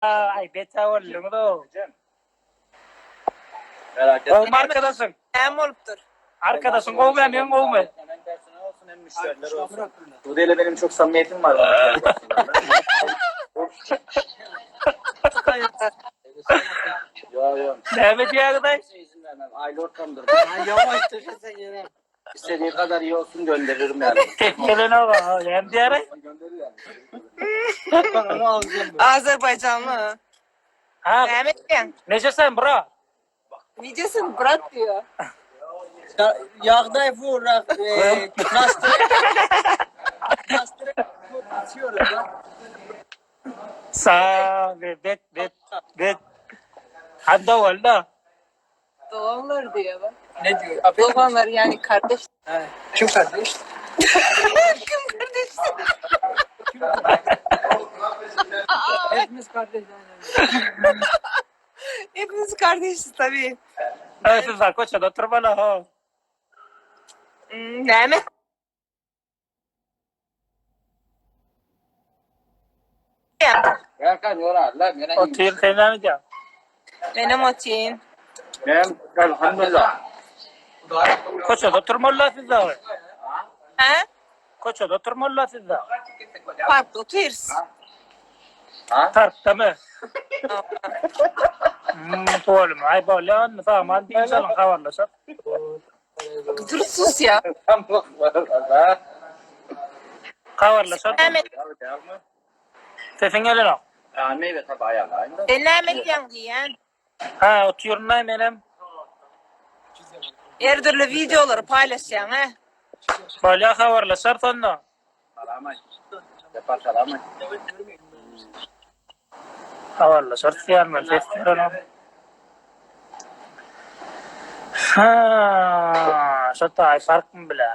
Aý beter bolduňyz-ow. Gowmy arkadaşyň? Näme bolupdyr? Arkadaşyň gowmy ýa men gowmy? Hem personel olsun hem müşderiler olsun. Bu ile benim çok samimiyetim var. Yo yo. Näme diýýäňiz-aý? İzin vermem. Aile ortamıdır. İstediği kadar iyi olsun gönderirim yani. Ses gelenok ha. Näme diýýäraý? Gönderir yani. Azerbaycanlı. Ha, Näme diýýäň? neje sen bro? Nicesin brat diýýär. Yağday vur, e, Nastre içiyoruz lan. Sag, bet bet bet. Handa boldy. Doganlar diýýär bak. Ne diyor? Doganlar yani kardeş. Kim kardeş? Kim kardeş? Hepimiz kardeş. aynen. Hepimiz kardeşiz tabii. Ay siz koçada oturmaly ha. Hmm, näme? Erkan yorar lan. Yine iyi. Otur sen näme diýýäň? Menem otyn. Ben elhamdülillah. Koçada oturmaly siz dagy. He? Koçada oturmaly siz dagy. Parkda otyrys. Ha? Parkdamy? Hmm, bolmy. Aý bolýan, saman diýip çalyň habarlaşak. Dur sus ya. Tam var. Habarlaşak. Näme? Sesiň gelenok. Yani meyve tabi ayarlayın da. Sen näme diýýäň diýýän? Ha, otyryn menem. Her türlü videoları paylaşýaň he? Bolýa habarlaşar sonda. Salamay. Yapar salamay. Habarlaşar diýýän men ses berenem. Ha, şo taý parkmy bile.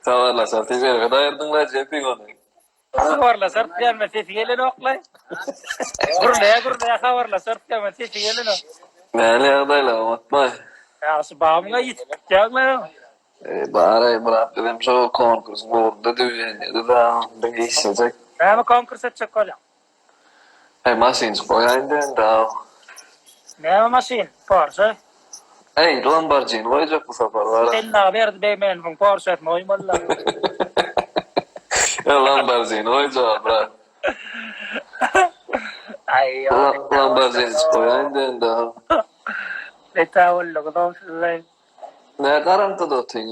Habarlaşar tejerbe daýyrdyňla jepiň ony. Habarlaşar diýýän men sesi gelenok-laý. Gürleýä gürleýä habarlaşar diýýän men sesi gelenok. Näle ýagdaýlar oňatmaý. Ýagşy bamyňa ýetip gitýäňle. E, Baraý brat bizem şo konkursyň ugrunda düwjenýedi da bir işlejek. Näme konkurs etjek bolýaň? Eý maşynjyk goýaýyn diýen da. Näme maşyn? Porsche? Eý Lamborghini goýjak bu sapar bara. Sen dagy Berdi Begmenowyň Porschesini goýmaly-la. Ýa Lamborghini goýjak brat. Aý, Lamborghini goýaýyn diýen da. Beter bolduňyz-ow siz-leý. Nä garaňkyda otyň?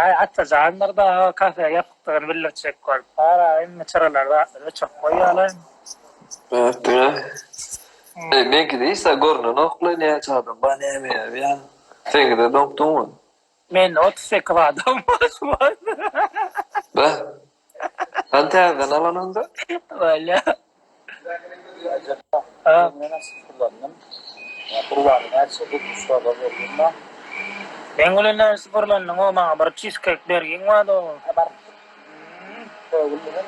Aý, Atajandyr da kafe ýapykdygyny bildirjek bolup, bar-a, indi çyralary zatlary öçürip goýýarlar. Ötdüňä. Eý, meňkide hiç zat görnenok-la, näçe adam bar, näme ýa. Seňkide doňduňmy? Mende 38 adam bar şu wagt. Beh. Hany täzeden alan onda? Bolýa. Ha. Ben nasıl kullandım? Ya kurbanı näçe tutmuş baba bolduň Meň bilen näme sıfırlandyň o maňa bir cheesecake bergiň bardy o.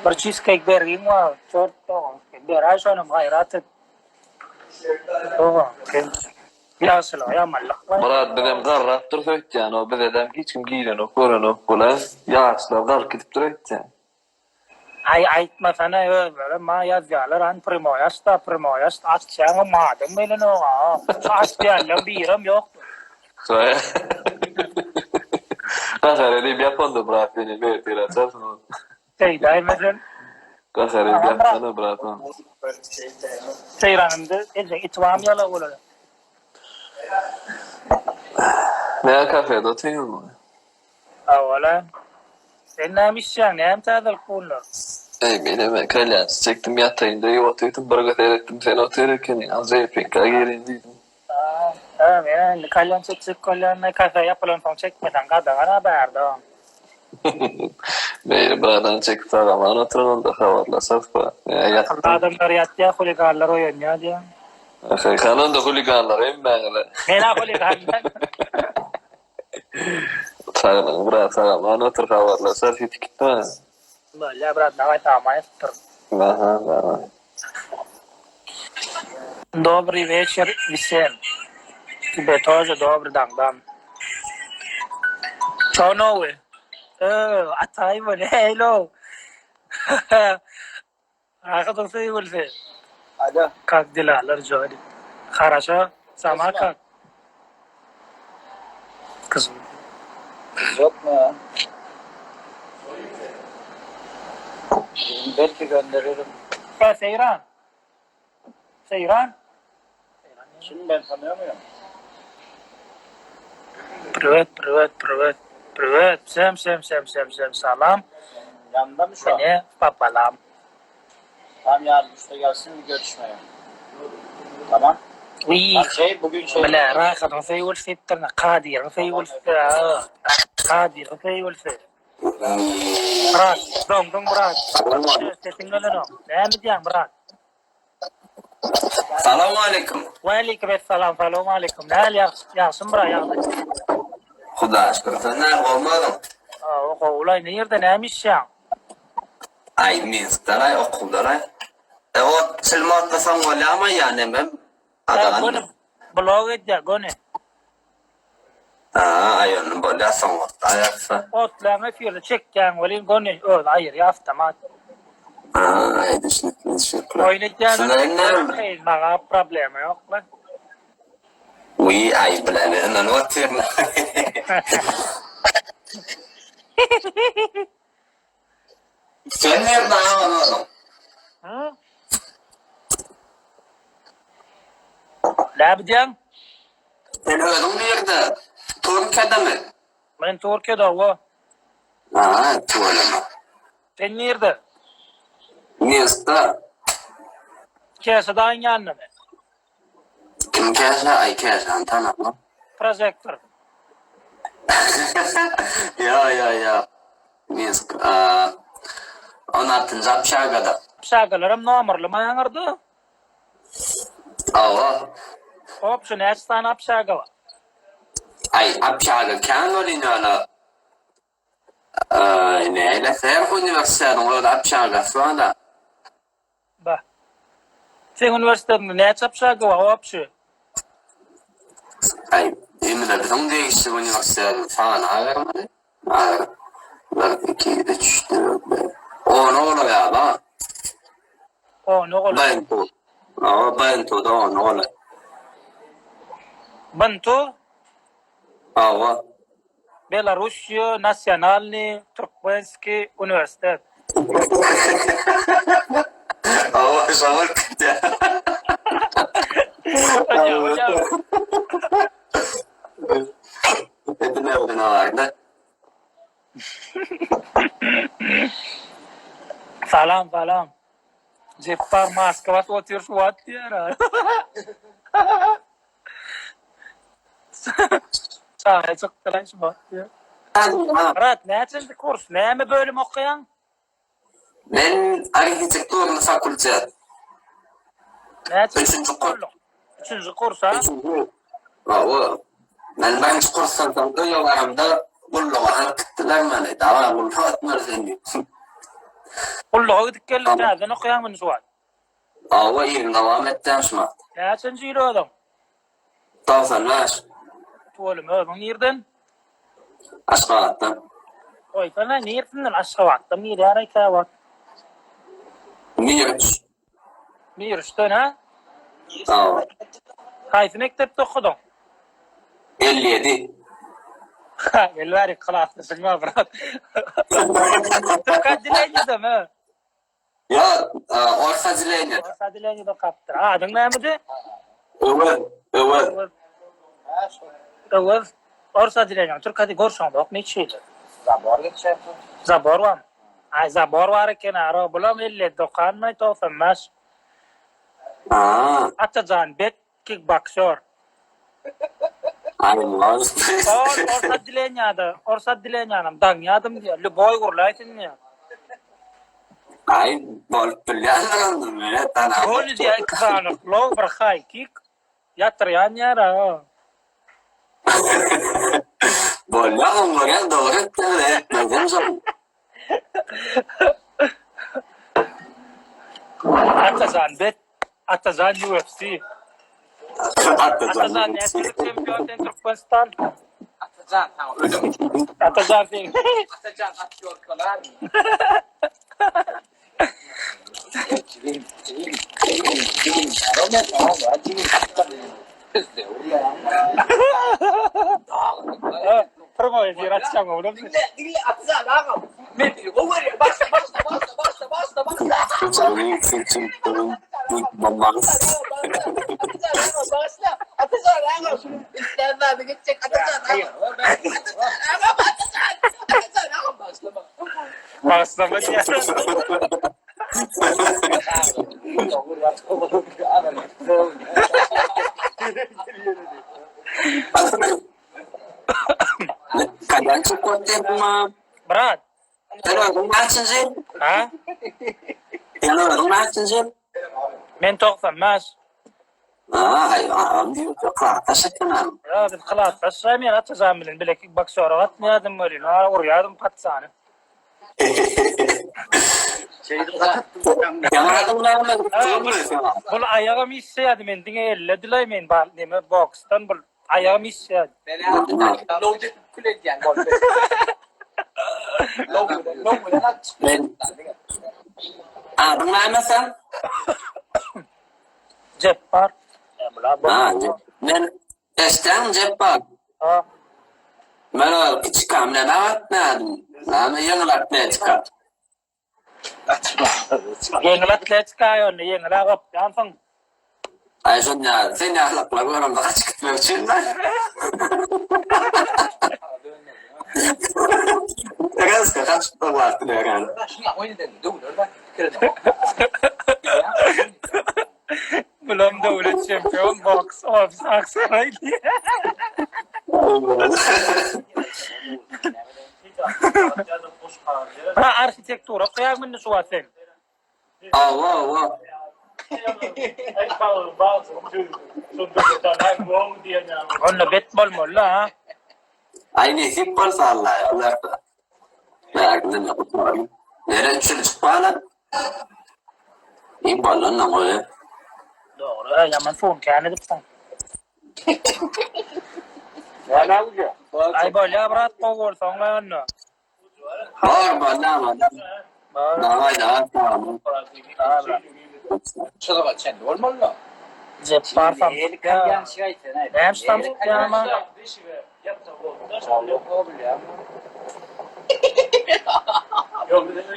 Bir cheesecake bergiň bar. Tort dogan. Beräý şonam gaýrat et. Dogan. Sen ýagşylyga ýamanlyk bar. Myrat bizem garrap dursa öýtýän o bizedem hiç kim girenok görenok bula ýaşlar garyp gidipdir öýtýän. Aý aýtmasana özleri maňa ýazýarlar hany primoý açda primoý aç açýaňam madam gelenok-a şu açýanlaň birem ýokdur. Gahar edip ýapanda brat seni ertir açarsyň ony. Şeýdäýmesen. Gahar edip ýapsana brat ony. Seýranymda ejeň iti barmy ýala bolar. Näme kafede otyňyzmy? Hawa-la. Sen näme içýäň, näme täzelik bunlar? Eý, menem-ä kalýançy çekdim, ýataýyn diýip otyrdym, bir göz seretdim, sen otyr ekeniň, al JPK-a gireýin diýdim. Hä, men-ä indi kalýan çekjek bolýan-da, kafe ýapylansoň çekmeseň gadagan-a bärde. Meýli, birazdan çekip sag-aman oturyň onda, habarlaşarys ba. Men-ä ýatdym. Akylly adamlar ýatýar, huliganlar oýanýar diýýäň. Ahy, hany onda huliganlar hemmäňize. Men-ä huligan däl. Saglygyň brat sagaman otur habarlaşarys ýitip gitme. Bolýa brat daway sagaman ýatyp tur. Aha daway. Dobryý weçer wsem. Tebe тоже dobry daňdan. Ço nowy? Öö, Ataýewa nähili-ow? Rahatyň söýgülisi. Alo. Kak delalar Jony? Haraşo, sama kak? Kızım. Kız yok mu ya? Birini belki gönderirim. Ha, Seýran. Seýran. Şimdi ben tanıyor muyum? Privet, privet, privet. Privet. Sem, sem, sem, sem, sem. Salam. Yanında mı şu an? Mene papalam. Tam yarın işte gelsin bir görüşmeye. Tamam. Wiý. Ha, şey bugün şey. Bile Rahatyň söýgülisi diýipdir. Kadyryň söýgülisi. Kadyryň söýgülisi. Myrat, doňduň Myrat. Sesiň gelenok. Näme diýýäň Myrat? Salam aleyküm. Waleýkim essalam, salam aleýkum. Näl ýagşy, ýagşymy Myrat ýagdaý? Hudaýa şükür. Sen näme gowmadyň? Hawa, gowulaý. Nirde näme işýäň? Aý, Minskdalaý, okuwdalaý. E, o çilim otlasaň bolýarmy ýa nemem? Ýa göni blog edýär, göni. Ha, aý onda bolýar soň otlaýarsa. Otlaň efirde çekýäň welin göni özi aýyrýar awtomat. Ha, aý düşnükli, düşnükli. Oýun edýän Size maňa problema ýokmy? Wiý, aý bilene ynanyp otyryn. Sen nirde agan onuň? Hı? Näme diýýäň? Sen özüň nirde? Türkiýedemi? Men Türkiýede hawa. Ha, tüweleme. Sen nirde? Minskde. Käşe daýyň ýanyndamy? Kim Käşe? Aý Käşäni tanamok. Projektor. Ýo ýo ýo. Minsk on altynjy obşagada. Obşagalaram nomerlimi aňyrda? Hawa. Obşi näçe sany obşaga bar? Aý obşaga kän welin ýöne näle her uniwersitetiň öz obşagasy bar-da. Bah. Seň uniwersitetiňde näçe obşaga bar obşi? Aý, indi biziň degişli uniwersitetiň sany aýyrmaly. Aýyr. Bir, iki, üç, dört, beş. Ona golaý aba. Ona golaý. BNTU. Hawa, BNTU-da ona golaý. BNTU? Hawa. Belarussiýa nasionalnyý türkmenskiý uniwersitet. Hawa, şo bolup gitýär. Bolýar, bolýar. Edil özüne bardy. Salam, salam. Jepbar maska basyp otyr şu wagt diýýär. Çaga çykdylar şu wagt diýýär. Myrat, näçenji kurs, näme bölüm okaýaň? Men arhitekturny fakultet. Näçenji Üçünji kurs. Üçünji kurs, ha? Üçünji. Hawa. Men birinji kursdan soň öýe baramda gulluga alyp gitdiler meni. Dawa gulluga atmaly sen diýip. Gulluga gidip geldiň, täzeden okaýaňmy indi şu wagt? Hawa, ýylyny dowam etýän şu wagt. Näçenji ýyl özüň? 95. Tüweleme, özüň nirden? Aşgabatdan. Goýsana, nirsinden? Aşgabatdan girýär-aý käwagt. Mirç. Mirçden, hä? Hawa. Haýsy mekdepde okadyň? 57. Ha, gel bärik klasdaşyň bar, brat. Türk отделeniýedemi? Ýok, ors oddeleniýede. Ors oddeleniýede okapdyr. Adyň nämedi? Öwez, Öwez. Öwez. Ors oddeleniýe. Türk odi görşüňzok neçe ýyl? Zabor geçýärdi. Zabor barmy? Aý, zabor bar eken, ara. Bulam 57 okanmy, 95. Aa. Atajan bek kikboksýor. Aý, ors. Ol ors oddeleniýada, ors oddeleniýanam daňýadym diýýär. Lýuboý gurlaýsyn diýýär. Aý, bolup bilýändir onda, men tanamok. Goly diýýär, iki sany low, bir high kick ýatyrýan ýer-a. Bolýar, oň görýän dogry etdiler, etmezem şol. Atajan bet, Atajan UFC. Atajan Atajan näçelik çempion sen Türkmenistan? Atajan saňa ölüm. Atajan sen. Atajan atýorkalar. Primoý efir açýaň oglum. Diňle, diňle Atajan agam. Men seni gowy görýän. Başla, başla, başla, başla, başla, başla. Atajan agam, başla. Atajan agam. Islän zady geçjek Atajan agam. Atajan agam, Atajan. Atajan agam, başlama. Başlama diýýär. Kadan çykyp ma. Brat. Sen özüň näçinji? Ha? Sen özüň näçinji? Men 95. Ay, am diýip, klasdaş eken. Ya biz klasdaş men Atajan bilen bile kickboksora gatnaýardym welin, ha urýardym patsany. Bul aýagym işleýärdi men diňe elle dilaý men bar neme boksdan bul aýagym işleýärdi. Men Adyň näme sen? Jepbar. Ha, men eşden Jepbar. Ha. Men o kiçikam näme atmadım. Näme ýeňil atletika. Ýeňil atletika ýöne ýeňil agapýansyň. Ay şon ya sen ýahlaklar göremde kaçyp gitmek üçin. Reska kaçyp durlar diýen. Bulam döwlet çempion boks ofis Aksaray diýe. Ha arhitektura okaýaň mindi şu wagt sen. Awa awa. Onda bet bolmaly ha. Ay nesip bolsa Allah Allah. Merak ne kutlarım. Neren çürük bana? İyi ballan lan o. Dogry, ha, ýaman suwun kän edipsiň. Ay bolýa brat gowy bolsaň la onda. Bar ballan lan. Bar. Davay davay tamam. Çyzyga çenli bolmaly da. Jepbar samsyk ya. Näme şu samsyk ya ama?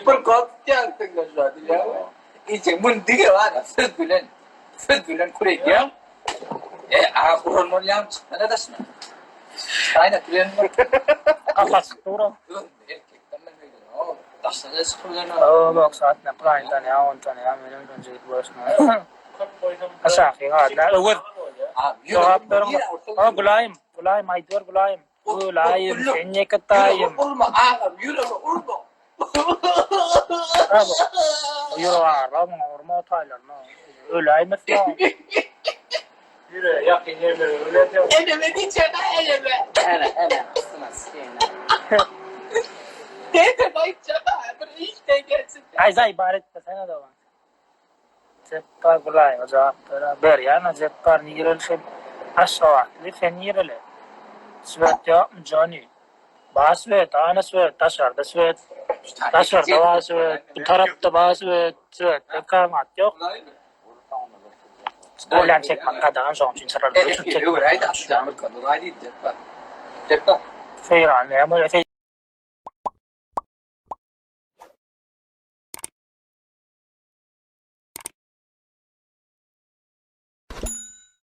Bir kod tutýan şu an ya. Içe mun dige var söz bilen. Söz bilen kurek ya. E a kuran bolýan çykmana daşma. Ayna bilen Kapasyk dur. Erkekden men öýden. Daşına çykyp O bok saat ne prime ya on tane ya benim önce başına. Aşağı ha, öwür. Jogap beriň. Ha Gülaýym, Gülaýym aýdyber Gülaýym. Gülaýym sen ýeke taýym. Urma agam, ýürege urma. Ýürek agyrlar muňa urma taýlaryna. Öläýmesin. Ýüreğe yakın yerlere öyle Eleme diyecek eleme. Ele ele. Aslına sikeyim. Dede bayıtacak ha. Bir işte gelsin. Ay zay ibaret desene de bak. Jepbar Gülaýyma jogap ber. Berýän Jepbar nireli sen? Aşgabatly sen nireli? Swet ýokmy Johnny? Bar swet, ana swet, daşarda swet. Daşarda bar swet, bu tarapda bar swet, swetde kamat ýok. Ölen çekmek gadagan şoň üçin çyralary öçürip çekmek. Öwür aýda. Jamyr konu aýdy. Jepbar. Jepbar. Seýran näme bolýar?